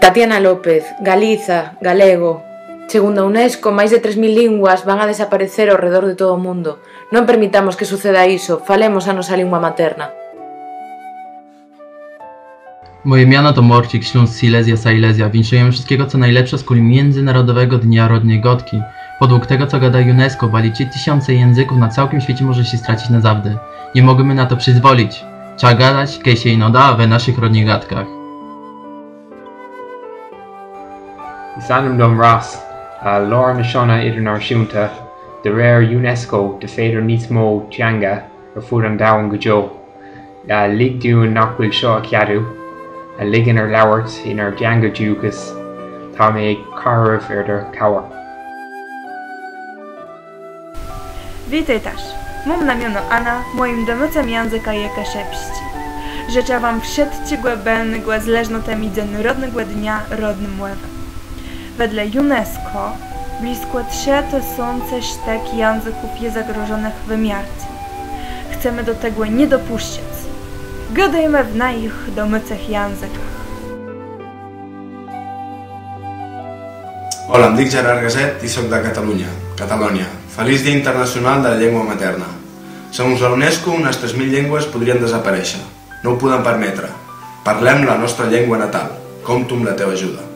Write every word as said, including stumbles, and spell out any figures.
Tatiana López, Galiza, galego. Segundo a UNESCO, máis de tres mil linguas van a desaparecer ao redor de todo o mundo. Non permitamos que suceda iso, falemos a nosa lingua materna. Moje miano to Morcik, Śląsk, Silesia, Silesia. Winszujem wszystkiego, co najlepsze z kùli Międzynarodowego Dnia Rodnej Gôdczi. Podług tego, co gada UNESCO, bali trzy tysiące języków na całym świecie może się stracić na zawsze. Nie możemy na to przyzwolić. Trzeba gadać, kej się ino da, we naszych rodnych gadkach. Is ainm dom Ross, a làr na seònach idirnàisiúnta, de réir UNESCO, de fèidir nìos mòr teanga a fhuair an domhan gu deo. A, leig dùinn nach bhfuil seo a cheadú, a, leigeann ar labhairt inár dteanga diùcas, tá mé ag caitheamh air do chabhair. Witôjtaż. Móm na miono Ana, mòjim domôcym jãzëkã je kaszëbsczi. Żëczã wóm wszëtczégò bëlnégò z leżnotë Midzënôrodnégò Dnia Rodny Mòwë. Wedle UNESCO bliskò trzë tësące sztëk jãzëków je zagrożonëch wëmiarcym. Chcemë do tegò nie dopùszczac. Gôdôjmë w najich domôcëch jãzëkach. Hola, em dic Gerard Gaset i sóc de Catalunya, Catalònia. Feliç Dia Internacional de la Llengua Materna. Segons la UNESCO, unes tres mil llengües podrien desaparèixer. No ho podem permetre. Parlem la nostra llengua natal. Compto amb la teva ajuda.